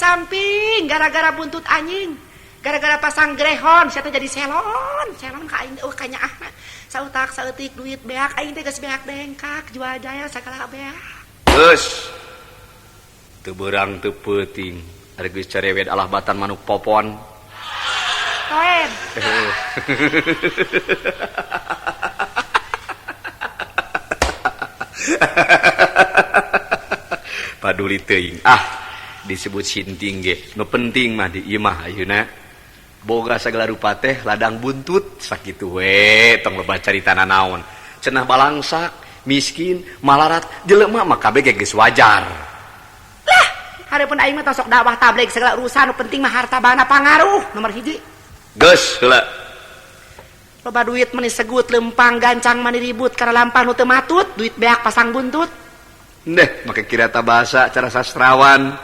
samping gara-gara buntut anjing. Gara-gara pasang grehon sia teh jadi selon. Selon ka aing eueuh kanyaahna. Sautak saeutik duit beak aing teh geus beak dengkak jual jaya sagala beak. Geus. Teu beurang teu peuting. Ari geus carewed alah batan manuk popon. Toen. Paduli teuing. Ah, disebut sinting ge. Nu penting mah di ieu mah ayeuna boga sagala rupa teh ladang buntut sakitu we tong loba carita nanaon. Cenah balangsak, miskin, malarat, jelema mah kabeh ge geus wajar. Lah, hareupeun aing mah tos sok dakwah tabligh segala urusan nu penting mah harta bana pangaruh nomor 1. Geus heula. Loba duit meni segut lempang gancang mani ribut karena lampah nu teu matut, duit beak pasang buntut. Deh, make kirata bahasa cara sastrawan.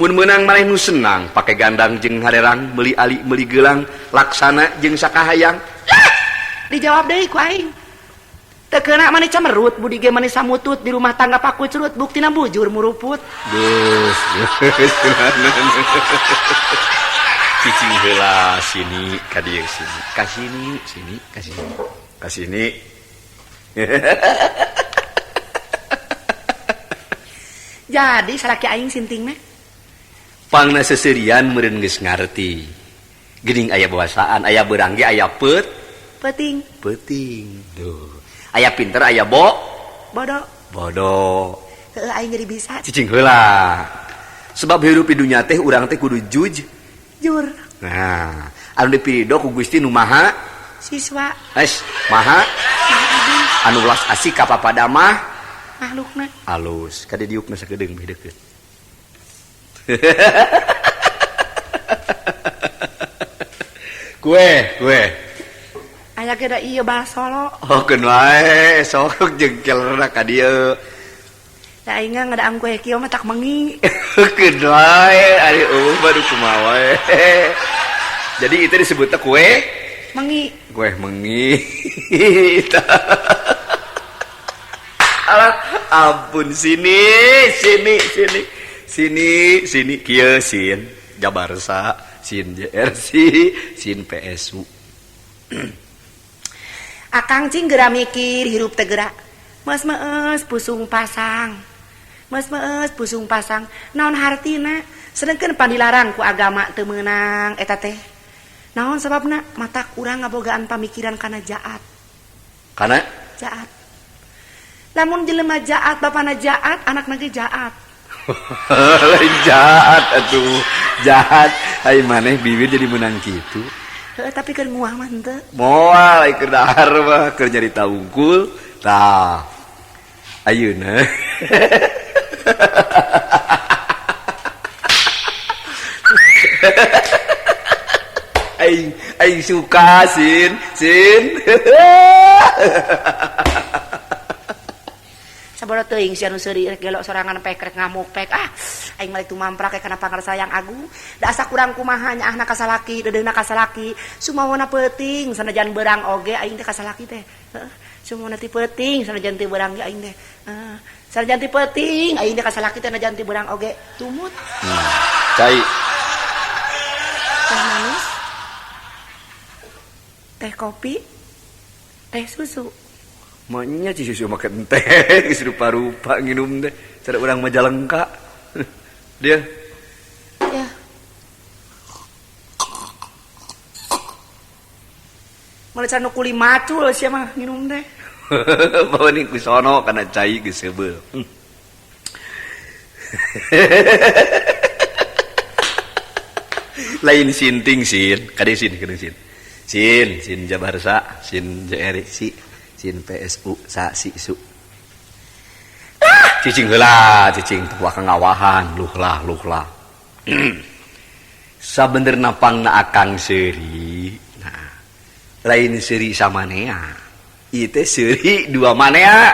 Mun meunang maneh nu senang, pake gandang jeung harerang, meuli ali meuli geulang, laksana jeung sakahayang. Lah, dijawab deui ku aing. Teu keuna mani cemerut, budi ge mani samutut, di rumah tangga paku curut, buktina bujur muruput. Geus, geus. Cicing heula sini ka dieu sini, ka sini, sini, ka sini. Ka sini. Jadi salaki aing sinting mah. Pangna seserian meureun geus ngarti. Geuning aya bawasaan, aya beurang ge aya peuting. Peuting. Duh. Aya pinter aya bo bodoh. Bodoh. Heuh aing jadi bisa. Cicing heula. Sebab hirup di dunya teh urang teh kudu jujur. Nah, anu dipirido ku Gusti nu maha siswa. Es, maha anu ulas asih ka papada mah makhlukna alus. Kade diukna sakedeung beh deukeut. Kue, kue. Aya ge da ieu basolo. Oh, keun wae, sok jengkelna ka dieu. Da aing ngadaang kue kieu mah tak mengi. Keun wae, ari eueuh baru kumaha wae. Jadi itu disebutnya kue mengi. Kue mengi. Alah, ampun sini, sini, sini. Sini, sini kieu sin Jabarsa, sin JRC, sin PSU. Akang cing geura mikir hirup teh geura. Meus-meus pusung pasang. Meus-meus pusung pasang. Naon hartina? Sedengkeun pandilarang ku agama teu meunang eta teh. Naon sababna? Matak urang ngabogaan pamikiran kana jaat. Kana? Jaat. Lamun jelema jaat, bapana jaat, anakna ge jaat. Lain jahat atuh. Jahat. Ai maneh bibir jadi menang kitu. Heuh, tapi keur nguah mah henteu. Moal ai keur dahar mah keur nyarita unggul. Tah. Ayeuna. Aing aing suka sin, sin. Sabodo teuing sia nu seuri rek gelok sorangan pek rek ngamuk pek. Ah, aing mah rek tumamprak kana pangarsa yang agung. Da asa kurang kumaha nyaahna ka salaki, deudeuhna ka salaki. Sumawana peuting sanajan beurang oge aing teh ka salaki teh. Heeh, sumawana ti peuting sanajan teu beurang ge aing teh. Heeh, sanajan ti peuting aing teh ka salaki teh sanajan teu beurang oge tumut. Cai. Teh manis. Teh kopi. Teh susu. Maknya ci susu make teh geus rupa-rupa nginum teh cara urang Majalengka. Dia. Ya. Mun cara nu kuli macul sia mah nginum teh. Bawa ni ku sono kana cai geus seubeuh. Lain sinting sin, kade sin, kade sin. Sin, sin Jabarsa, sin JRC, sin PSU, sa si su. Cicing heula, cicing tua kangawahan, luhlah, luhlah. Sabenerna pangna akang seuri. Nah, lain seuri samanea. Ieu teh seuri dua manea.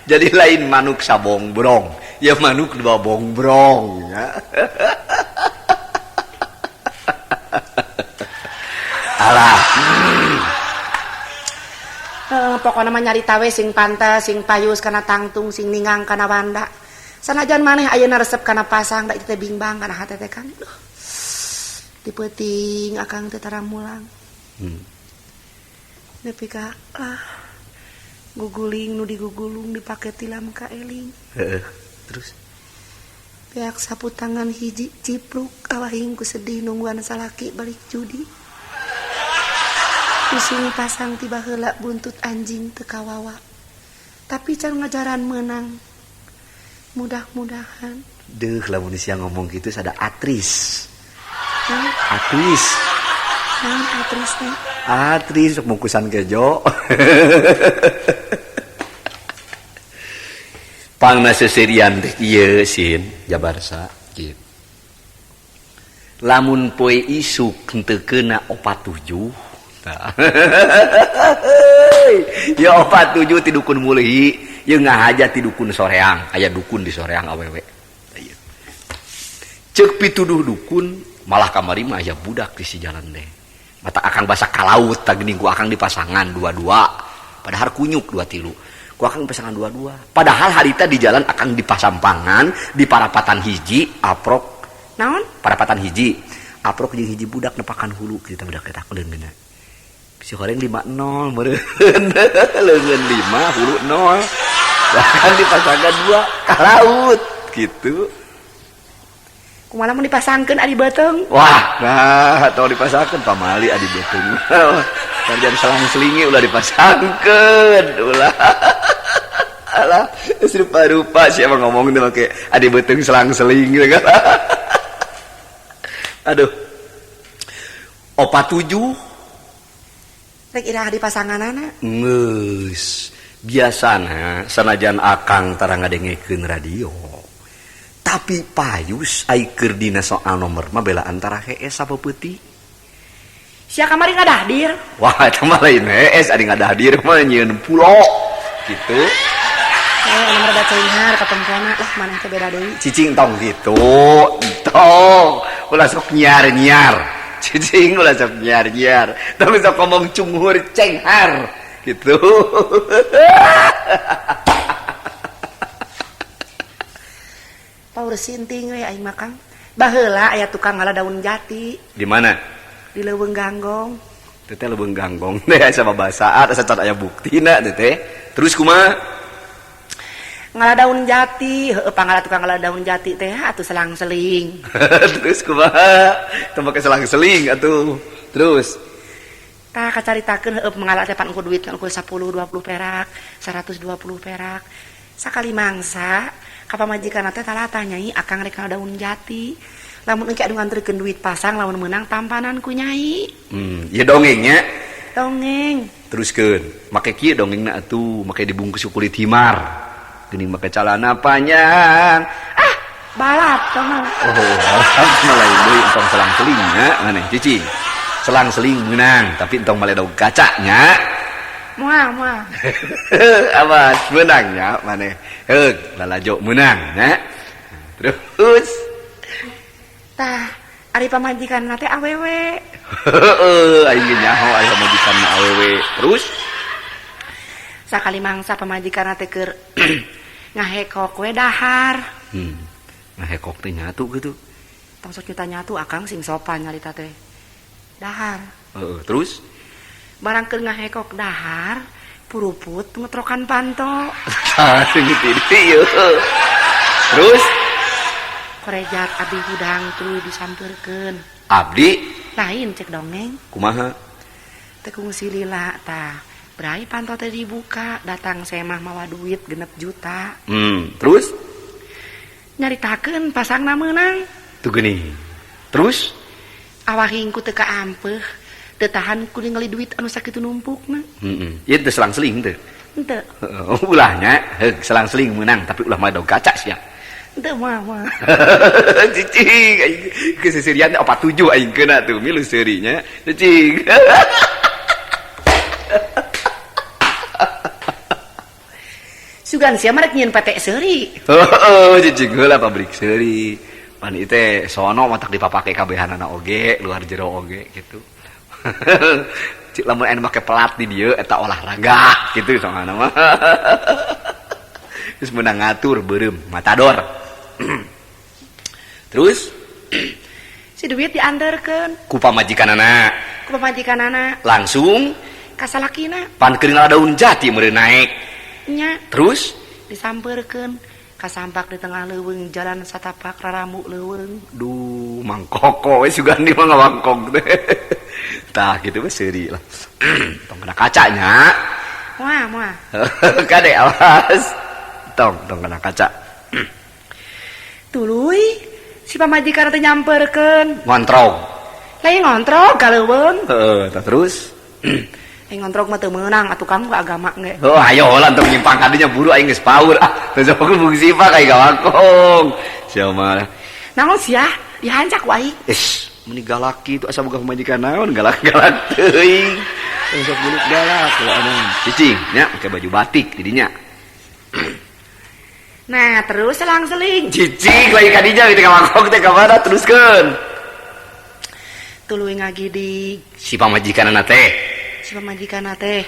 Jadi lain manuk sabongbrong, ya manuk dua bongbrong. Alah. Pokokna mah nyarita we sing pantes, sing payus kana tangtung, sing ningang kana wanda. Sanajan maneh ayeuna resep kana pasang da itu teh bingbang kana hate teh Kang. Duh. Di peuting akang teh tara mulang. Nepi ka lah guguling nu digugulung dipake tilam ka eling. Heeh. Terus beak sapu tangan hiji cipruk awahing ku sedih nungguan salaki balik judi. Pusing pasang tiba heula buntut anjing teu kawawa. Tapi can ngajaran menang. Mudah-mudahan. Deuh lamun sia ngomong kitu sada atris. Atris. Naon atris teh? Atris sok bungkusan kejo. Pangna seserian teh ieu sin jabarsa kieu. Lamun poe isuk henteu keuna 47. Tah. Ya 47 ti dukun mulhi, ieu ngahaja ti dukun soreang, aya dukun di soreang awewe. Ceuk pituduh dukun malah kamari mah aya budak di si jalan teh. Mata akang basa kalaut tah geuning ku akang dipasangan dua-dua. Padahal kunyuk 2-3. Ku akang pasangan dua-dua. Padahal harita di jalan akang di pasampangan, di parapatan hiji aprok. Naon? Parapatan hiji. Aprok jeung hiji budak nepakan hulu kita budak eta leungeunna. Si horeng 5-0 meureun. Leungeun 5 hulu 0. Bahkan dipasangan 2 ka laut gitu. Kumaha mun dipasangkeun adi beuteung? Wah, nah tong dipasangkeun pamali adi beuteung. Kerjaan selang-selingi ulah dipasangkeun, ulah. Alah, geus rupa-rupa siapa ngomong teh make adi beuteung selang-seling gitu kan. Aduh. 47 rek iraha dipasanganana? Geus, biasana sanajan akang tara ngadengekeun radio. Tapi payus ai keur dina soal nomor mah bela antara hees sapeupeutih. Sia kamari ngadahdir? Wah, eta mah lain hees ari ngadahdir mah nyieun pulo gitu. Nomor da cenghar katempona lah maneh teh beda deui. Cicing tong gitu. Tong, ulah sok nyiar-nyiar. Cicing ulah sok nyiar-nyiar. Tong sok ngomong cunghur cenghar gitu. Paur sinting we aing mah Kang. Baheula aya tukang ngala daun jati. Di mana? Di Leuweung Ganggong. Teh teh Leuweung Ganggong teh sama basaan asa can aya buktina teh teh. Terus kumaha? Ngala daun jati, heueuh pangala tukang ngala daun jati teh atuh selang-seling. Terus kumaha? Teu make selang-seling atuh. Terus tah kacaritakeun heueuh mangala teh pan ukur duit ukur 10 20 perak, 120 perak. Sakali mangsa ka pamajikanna teh talatah nyai akang rek ngala daun jati. Lamun engke anu nganterkeun duit pasang lamun meunang tampanan ku nyai. Ieu dongengnya. Dongeng. Teruskeun, make kieu dongengna atuh, make dibungkus ku kulit himar. Geuning make calana panjang. Ah, balap tong. Oh, balap mah lain deui entong selang-seling nya maneh cicing. Selang-seling meunang, tapi entong maledog kaca nya. Moal, moal. Awas meunang nya maneh. Heug, lalajo meunang nya. Terus tah, ari pamajikanna teh awewe. Heeh, aing ge nyaho ari pamajikanna awewe. Terus sakali mangsa pamajikanna teh keur ngahekok we dahar. Ngahekok teh nyatu kitu. Tong sok nyuta nyatu akang sing sopan nyarita teh. Dahar. Heeh, terus barang keur ngahekok dahar, puruput ngetrokan panto. Tah sing kitu ieu. Terus korejat abdi hudang tuluy disampeurkeun. Abdi lain cek dongeng. Kumaha? Teh kungsi lila tah. Brai panto teh dibuka, datang semah mawa duit 6 juta. Terus nyaritakeun pasangna meunang. Tuh geuning. Terus awahing ku teu kaampeuh, teu tahan ku ningali duit anu sakitu numpukna. Ieu teh selang-seling teh. Henteu. Heeh, ulahnya heug selang-seling meunang tapi ulah mah dog kaca sia. Henteu moal moal. Cicing aing keseserian 47 aing keuna tuh milu seurinya. Cicing. Sugan sia mah rek nyieun PT seuri. Heeh, cicing heula pabrik seuri. Pan ieu teh sono matak dipapake kabehanana oge, luar jero oge gitu. Cik lamun aya make pelat di dieu eta olahraga gitu soalna mah. Terus menang ngatur beureum matador. Terus si duit dianterkeun ku pamajikanana. Ku pamajikanana. Langsung ka salakina. Pan keur daun jati meureun naek. Nya. Terus disampeurkeun kasampak di tengah leuweung jalan satapak raramu leuweung. Duh, mangkoko we sugan di mah ngawangkong teh. Tah kitu we seuri lah. Tong kena kacanya. Moal, moal. Kade awas. Tong, tong kena kaca. Tuluy si pamajikan teh nyamperkeun. Ngontrog. Lain ngontrog ka leuweung. Heeh, tah terus. Ngontrog mah teu meunang atuh Kang ku agama ge. Oh, ayo lah tong nyimpang kadinya buru aing geus paur. Ah, teu sok fungsi pak aing gawangkong. Sia mah. Naon sia? Dihancak ku aing. Ish, meni galak kitu asa boga pamajikan naon galak-galak teuing. Sok buluk galak anu. Cicing nya make baju batik didinya. Nah, terus selang-seling. Cicing lagi kadinya di gawangkong teh ka mana teruskeun. Tuluy ngagidig si pamajikanna teh. Si pamajikanna teh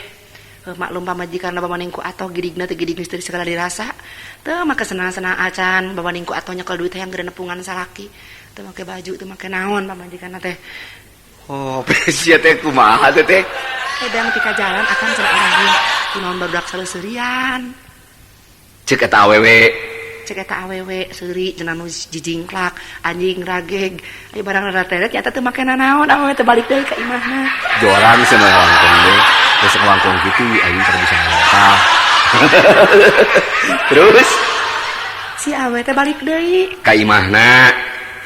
maklum pamajikanna bawaning ku atoh gidigna teh gidig misteri segala dirasa. Teu make senang-senang acan bawaning ku atoh nyekel duit hayang geura nepungan salaki. Teu make baju teu make naon pamajikanna teh. Oh, sia teh kumaha teh teh? Edang tika jalan akan cenah urang kunaon barudak saleseurian. Cek eta awewe. Cek eta awewe seuri cenah nu jijingklak anjing rageg. Aya barang rada teret nyata teu make nanaon awewe teh balik deui ka imahna. Jorang cenah wangkong teh. Geus wangkong kitu aing teh bisa ngalangkah. Terus si awewe teh balik deui ka imahna.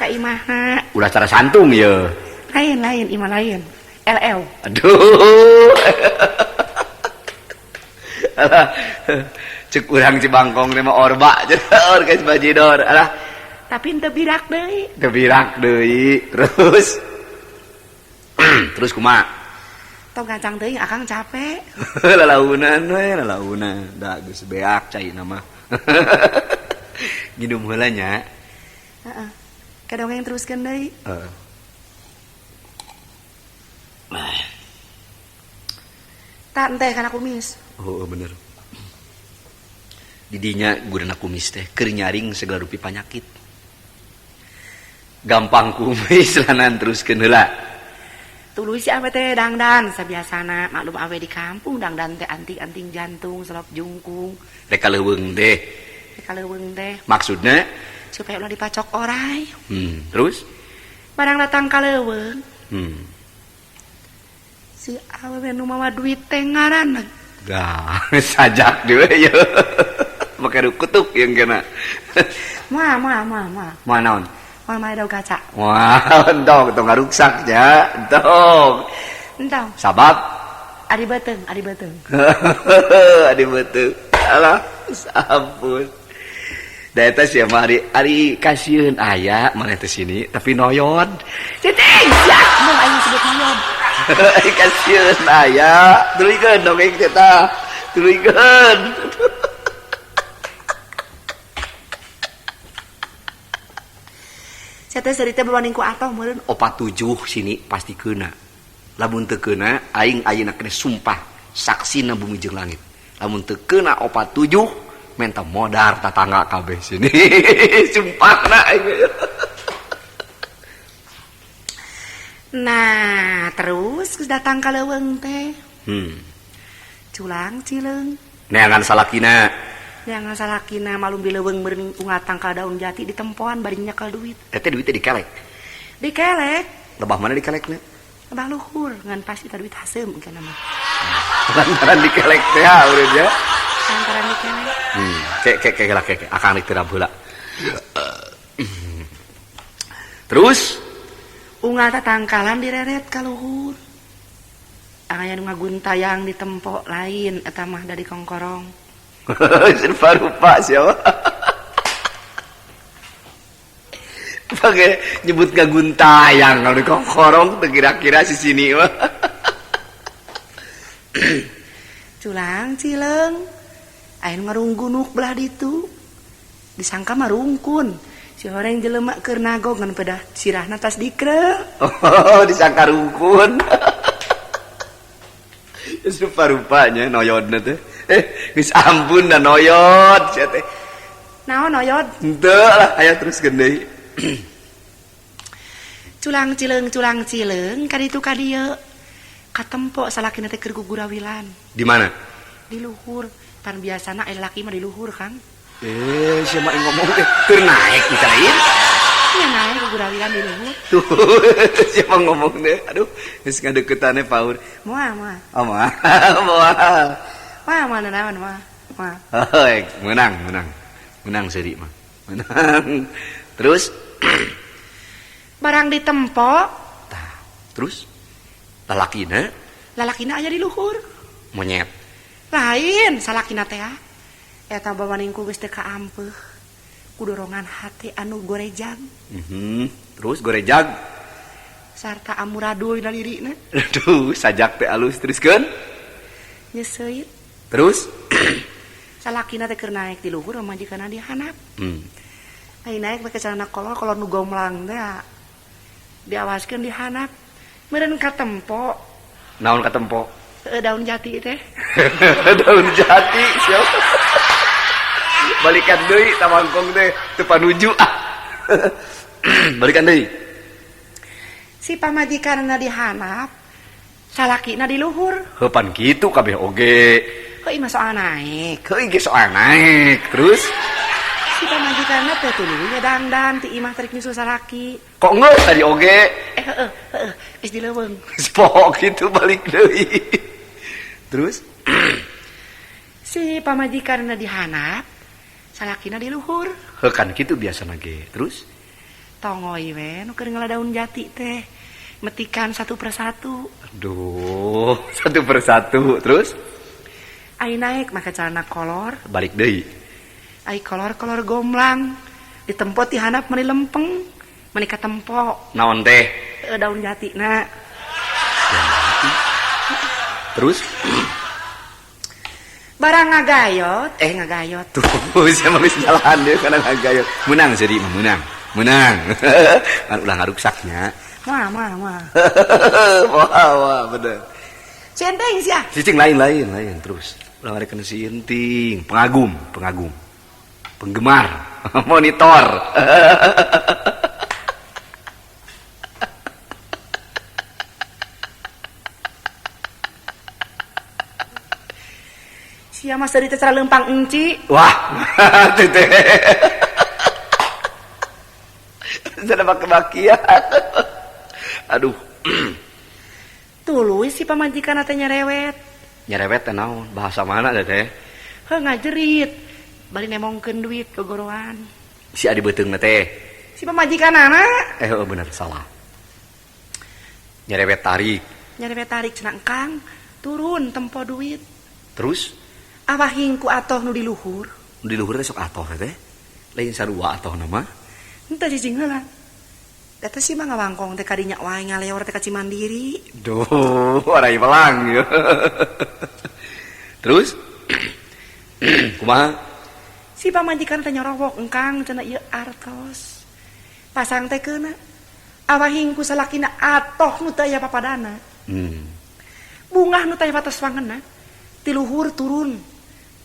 Ka imahna. Ulah cara santung ye. Lain-lain imah lain. LL. Aduh. Alah. Cek urang Cibangkong teh mah orba or guys bajidor. Alah. Tapi teu birak deui. Teu birak deui. Terus terus kumaha? Tong gancang teuing akang capek. Lalaunan we, lalaunan. Da geus beak caina mah. Nginum heula nya. Heeh. Kadongeng teruskeun deui. Heeh. Tak enteh kana kumis. Oh, bener. Didinya gurena kumis teh keur nyaring segala rupi panyakit. Gampang kumis lanan teruskeun heula. Tuluy si awe teh dangdan sabiasana maklum awe di kampung dangdan teh anting-anting jantung selop jungkung. Rek ka leuweung teh. Rek ka leuweung teh. Maksudna supaya ulah dipacok orai. Terus barang datang ka leuweung. Si awewe nu mawa duit teh ngaranna. Gah, sajak deui ye. Make kutuk yang kena. Moal moal moal moal. Moal naon? Moal mah daun kaca. Wah, entong tong ngaruksak nya, entong. Entong. Sabab ari beuteung, ari beuteung. Ari beuteung. Alah, sampun. Da eta sia mah ari kasieun aya maneh teh sini tapi noyod. Cicing, sia, mun aing sebut noyod. Ari kasieun aya, tuluykeun dongeng teh tah. Tuluykeun. Sia teh seuri teh bawaning ku atoh meureun 47 sini pasti keuna. Lamun teu keuna aing ayeuna keneh sumpah saksina bumi jeung langit. Lamun teu keuna 47 menta modar tatangga kabeh sini. Sumpahna aing. Nah, terus geus datang ka leuweung teh. Culang cileung. Neangan salakina. Neangan salakina malum di leuweung meureun ungatang ka daun jati ditempoan bari nyekel duit. Eta duit teh dikelek. Dikelek. Lebah mana dikelekna? Lebah luhur ngan pasti eta duit haseum kana mah. Lantaran dikelek teh urang nya. Lantaran dikelek. Kek kek kek lah kek akang rek teu heula. Terus unggal tatangkalan direret ka luhur. Aya nu ngaguntayang di tempo lain eta mah dari kongkorong. Rupa-rupa siapa? Pakai nyebut ngaguntayang kalau di kongkorong teu kira-kira si sini mah. Culang cileung aya nu ngarunggunuk belah ditu. Disangka mah rungkun. Si horeng jelema keur nagog ngan pedah sirahna tas dikreu. Oh, disangka rungkun. Geus rupa-rupanya noyodna teh. Geus ampun da noyod sia teh. Naon oyod? Henteu lah aya teruskeun deui. Culang cileung ka ditu ka dieu. Katempo salakina teh keur gugurawilan. Di mana? Di luhur. Pan biasana aya laki mah di luhur, Kang. Siapa yang ngomong teh? Keur naek kita lain. Iya naek gugurawilan di luhur. Tuh, siapa ngomong deh? Aduh, geus ngadeukeutane paur. Moal, moal. Oh, moal. Moal. Moal, moal naon moal. Moal. Heuh, meunang, meunang. Meunang seuri mah. Meunang. Terus barang ditempo. Tah, terus lalakina? Lalakina aya di luhur. Monyet. Lain salakina teh. Eta bawaningku geus teu kaampeuh. Ku dorongan hate anu gorejag. Terus gorejag sarta amuradul dina dirina. Aduh, sajak teh alus teruskeun. Nyeuseuit. Terus salakina teh keur naek di luhur pamajikanna di handap. Ai naek make celana kolor, kolor nu gomlang teh. Diawaskeun di handap. Meureun katempo. Naon katempo? Daun jati teh. Daun jati siapa? Balikan deui tamangkong teh teu panuju ah. Balikan deui. Si pamajikanna di handap, salakina di luhur. Heuh pan kitu kabeh oge. Heuh imah soal naek. Heuh ge soal naek. Terus si pamajikanna teh tuluy dangdan ti imah tarik nyusul salaki. Kok geus tadi oge? Heeh, heeh, geus di leuweung. Geus poho kitu balik deui. Terus si pamajikanna di handap, salakina di luhur. Heuh kan kitu biasana ge. Terus tongoy we nu keur ngala daun jati teh. Metikan satu persatu. Aduh, satu persatu. Terus ai naek make celana kolor, balik deui. Ai kolor-kolor gomlang, ditempo ti handap meuni lempeng, meuni katempo. Naon teh? Daun jatina. Terus barang ngagayot, ngagayot. Tuh, saya mah geus jalan deui kana ngagayot. Meunang seuri mah, meunang. Meunang. Kan ulah ngaruksaknya. Moal, moal, moal. Wah, wah, bener. Si enteng sia. Cicing lain, lain, lain terus. Ulah ngarekeun si enting, pengagum, pengagum. Penggemar, monitor. Sia mah seuri teh cara leumpang enci. Wah, teh. Sana baki-bakian. Aduh. Tuluy si pamajikan teh nyerewet. Nyerewet teh naon? Bahasa mana teh? Heuh ngajerit. Bari nemongkeun duit gogoroan. Si adi beuteungna teh. Si pamajikanana. Heuh bener salah. Nyerewet tarik. Nyerewet tarik cenah engkang, turun tempo duit. Terus awahing ku atoh nu di luhur. Nu di luhur teh sok atoh teh. Lain sarua atoh na mah. Henteu cicing heula. Eta sih mah ngawangkong teh kadinya wae ngaleor teh ka Cimandiri. Duh, orai belang ya. Terus kumaha? Si pamajikan teh nyorowok engkang cenah ieu artos. Pasang teh keuna. Awahing ku salakina atoh nu teu aya papadana. Bungah nu teu aya wates wangenna. Ti luhur turun.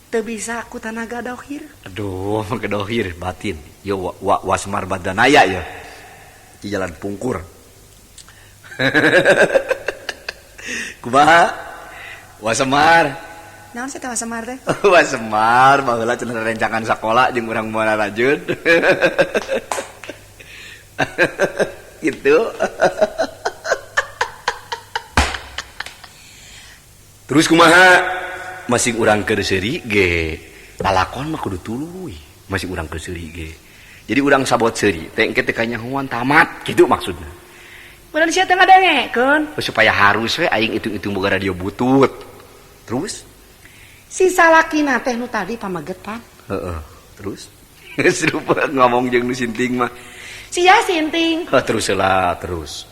Teu bisa ku tanaga dohir. Aduh, make dohir batin. Yo wa wasmar badanaya ya. Di jalan pungkur. Kumaha? Wasemar. Naon sih teh wasemar teh? Wasemar baheula cenah rencangan sakola jeung urang moal rajun. Gitu. Terus kumaha? Masih urang keur seuri ge. Lalakon mah kudu tuluy. Masih urang keur seuri ge. Jadi urang sabot seuri teh engke teh kanyahoan tamat gitu maksudna. Meureun sia teh ngadengekeun. Supaya harus we aing hitung-hitung boga radio butut. Terus si salakina teh nu tadi pameget pan. Heeh, terus geus rupa ngomong jeung nu sinting mah. Sia sinting. Heuh, terus heula, terus.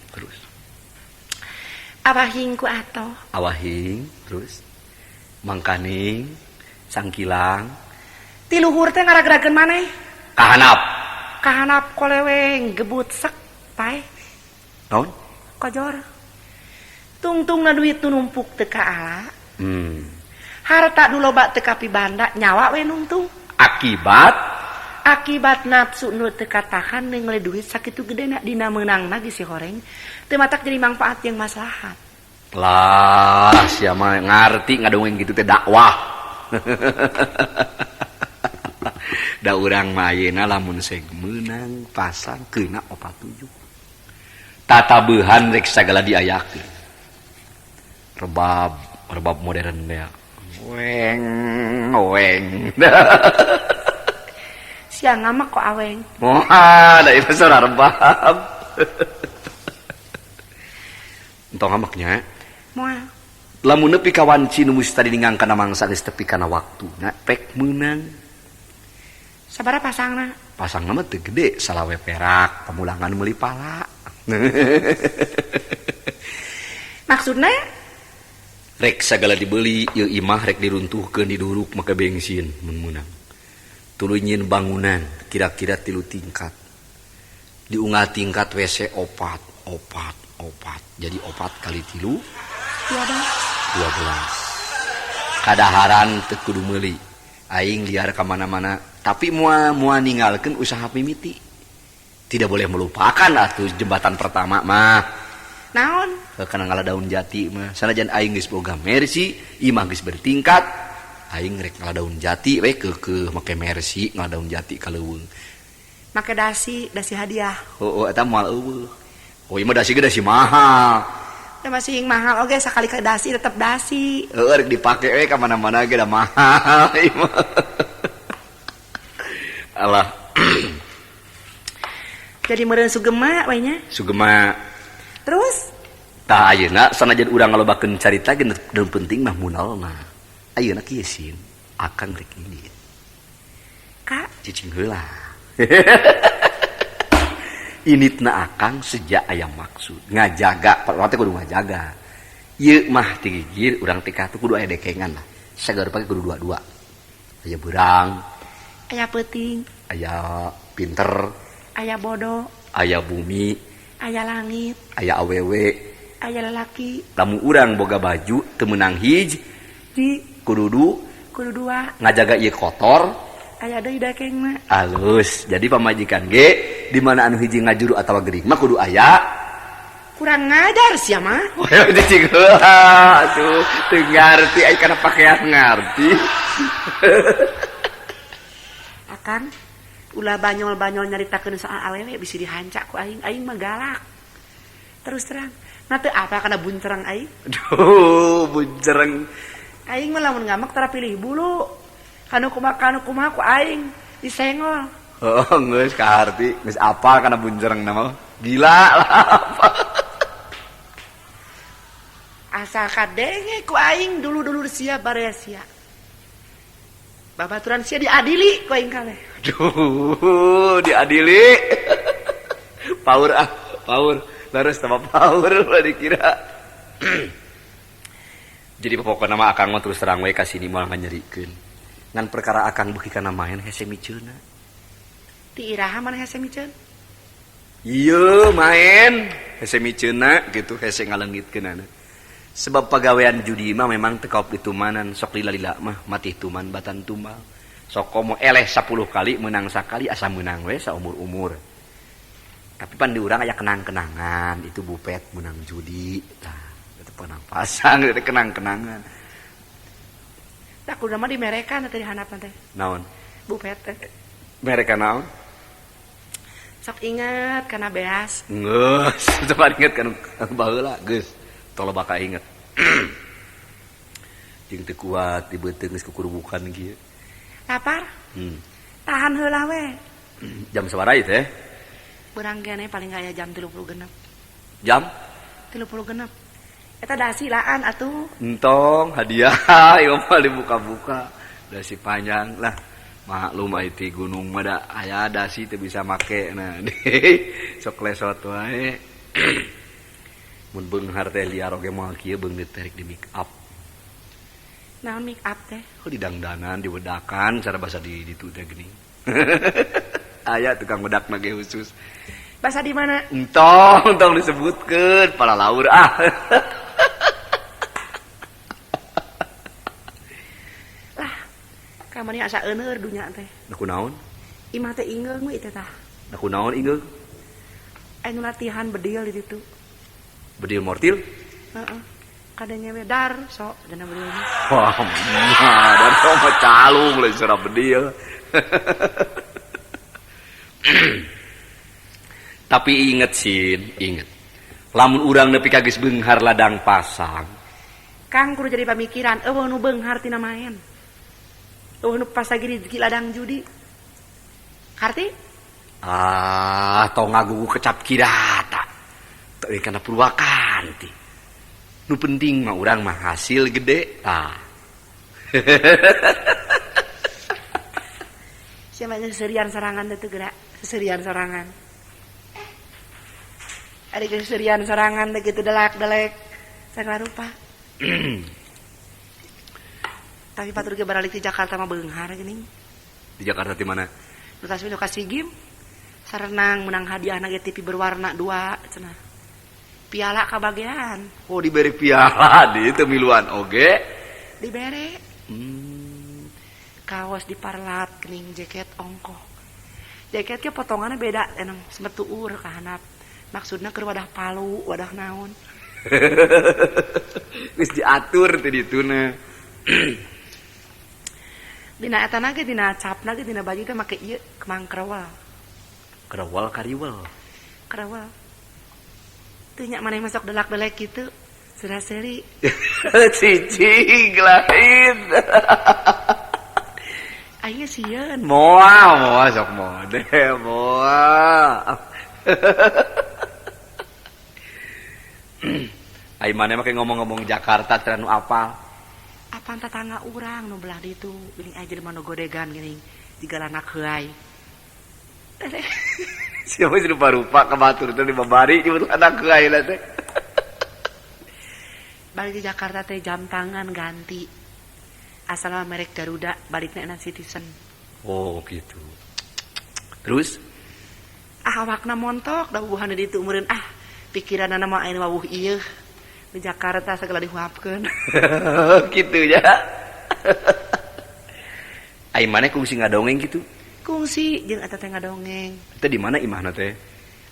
Terus. Awahing ku atoh. Awahing, terus mangkaning sangkilang. Ti luhur teh ngaragrageun maneh. Kahanap. Kahanap koleweng gebut sek pae. Naon? Kojor. Tungtungna duit nu numpuk teu kaala. Harta nu loba teu kapibanda, nyawa we nungtung. Akibat akibat nafsu nu teu katahan neungle duit sakitu gedena dina meunangna ge si horeng teu matak jadi mangfaat jeung maslahat. Lah sia mah ngarti ngadongeng kitu teh dakwah. Da urang mah ayeuna lamun seg meunang pasang keuna 47. Tatabehan rek sagala diayakeun. Rebab, rebab modern teh. Weng, weng. Sia ngamak kok aweng. Moal, da ieu suara rebab. Entong ngamaknya. Moal. Lamun nepi ka wanci nu geus tadi ninggang kana mangsa geus tepi kana waktuna pek meunang. Sabaraha pasangna? Pasangna mah teu gede, salawe perak, pamulangan meuli pala. Maksudna? Rek sagala dibeli, ieu imah rek diruntuhkeun diduruk make bensin mun meunang. Tuluy nyieun bangunan kira-kira 3 tingkat. Diunggal tingkat WC 4, 4, 4. Jadi 4 kali 3 12. Kadaharan teu kudu meuli. Aing liar ka mana-mana, tapi moal ninggalkeun usaha mimiti. Tidak boleh melupakan atuh jembatan pertama mah. Naon? Kana ngala daun jati mah. Sanajan aing geus boga Mercy, imah geus bertingkat, aing rek ngala daun jati we keukeuh make Mercy ngala daun jati ka leuweung. Make dasi, dasi hadiah. Heueuh eta moal eueuh. Oh ieu mah dasi ge dasi mahal. Teh masih mahal oge sakali ka dasi tetep dasi. Heueuh rek dipake we ka mana-mana ge da mahal ieu mah. Alah. Jadi meureun sugema we nya. Sugema. Terus? Tah ayeuna sanajan urang ngalobakeun carita ge nu penting mah munalna. Ayeuna kieu sin, akang rek indit. Ka cicing heula. Initna akang sejak aya maksud ngajaga, urang teh kudu ngajaga. Ieu mah tigigir urang teh katuh kudu aya dekengan lah. Sagala rupa ge kudu dua-dua. Aya beurang, aya peuting, aya pinter, aya bodoh, aya bumi, aya langit, aya awewe, aya lalaki. Lamun urang boga baju teu meunang hiji, di kudu kudu dua, ngajaga ieu kotor, aya deui dekengna. Alus. Jadi pamajikan ge di mana anu hiji ngajuru atawa gering mah kudu aya. Kurang ngajar sia mah. Hoyong cicing heula atuh teu ngarti ai kana pakaian ngarti. Akang ulah banyol-banyol nyaritakeun soal awewe bisi dihancak ku aing, aing mah galak. Terus terang, nah teu apa kana buncereng aing? Aduh, buncereng. Aing mah lamun ngamek tara pilih bulu. Kanu kumaha ku aing disengol. Oh, geus kaharti, geus apal kana buncereng mah. Gila lah apa. Asal kadenge ku aing dulu-dulu sia baraya sia. Babaturan sia diadili ku aing kabeh. Aduh, diadili. Power ah, power. Terus tambah power lah dikira. Jadi pokokna mah akang mah terus terang we ka sini moal nganyerikeun. Ngan perkara akang beuki kana maen hese miceuna. Ti iraha maneh hese miceun? Ieu maen hese miceuna gitu, hese ngaleungitkeunana. Sebab pagawean judi mah memang teu kaop ditumanan, sok lila-lila mah matih tuman batan tumbal. Sok komo eleh 10 kali menang sakali asa menang we saumur-umur. Tapi pan di urang aya kenang-kenangan, itu bupet menang judi. Tah, itu penang pasang, itu kenang-kenangan. Tah kudu mah dimerekan teh di handapan teh. Naon? Bupet teh. Merekan naon? Sok inget kana beas. Geus, coba inget kan baheula geus. Tong loba ka inget. Jeung teu kuat di beuteung geus kukurubukan kieu. Lapar? Tahan heula we. Jam sabaraha ieu teh? Beurang keneh paling aya jam 36. Jam? 36. Eta dasi laan atuh. Entong hadiah ieu mah dibuka-buka. Dasi panjang lah. Maklum aya ti gunung mah da aya dasi teu bisa make nah. Sok lesot wae. Mun beunghar teh liar oge moal kieu beungeut teh rek di make up. Naon make up teh? Oh didangdanan, diwedakan cara basa di ditu teh geuning. Aya tukang wedak mah ge khusus. Basa di mana? Entong, entong disebutkeun para laur ah. Lah, Kamari asa euneur dunya teh. Da kunaon? Imah teh ingeung we teh tah. Da kunaon ingeung? Anu latihan bedil di ditu. Bedil mortil? Heeh. Kadanya we dar sok dina bedilna. Wah, dar sok mah calung lain sora bedil. Tapi inget sin, inget. Lamun urang nepi ka geus beunghar ladang pasang. Kang kudu jadi pamikiran, eueuh nu beunghar tina maen. Eueuh nu pasagi rezeki ladang judi. Karti? Ah, tong ngagugu kecap kirata. Teu kana Purwakanti. Nu penting mah urang mah hasil gede tah. Sia mah seserian sorangan teh geura, seserian sorangan. Ari seserian sorangan teh kitu delak-delek sagala rupa. Tapi batur ge baralik di Jakarta mah beunghar geuning. Di Jakarta di mana? Nu tas nu ka SEA Games. Sarenang menang hadiahna ge TV berwarna 2 cenah. Piala kabagean. Oh, dibere piala di teu miluan oge. Dibere. Kaos diparlat geuning jaket ongkoh. Jaket ge potonganna beda enang semet tuur ka handap. Maksudna keur wadah palu, wadah naon. Geus diatur teh dituna. Dina etana ge dina capna ge dina baju teh make ieu kemang krewel. Krewel kariwel. Krewel. Teu nya maneh masuk delak-delek kitu. Sera-seri. Cicing lain. Aing sieun. Moal, moal sok mode, moal. Ai maneh make ngomong-ngomong Jakarta teh nu apal. Apan tetangga urang nu belah ditu geuning aya jelema nu godegan geuning jiga lanak heuay. Siapa sih rupa-rupa ke batur teh dibabari nyebut lanak heuay lah teh. Balik di Jakarta teh jam tangan ganti. Asal merek Garuda balikna enak Citizen. Oh gitu. Terus? Ah awakna montok da bubuhan di ditu meureun ah pikiranna mah aya wawuh ieu. Di Jakarta segala dihuapkeun. Gitu ya. Ai maneh kungsi ngadongeng gitu? Kungsi jeung eta teh ngadongeng. Teh di mana imahna teh?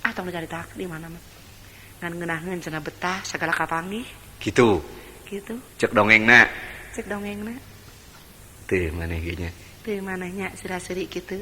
Ah tong dicarita di mana mah. Ngan ngeunaheun cenah betah segala kapanggih. Gitu. Gitu. Cek dongengna. Cek dongengna. Teu maneh ge nya. Teu manehnya sira-seri kitu.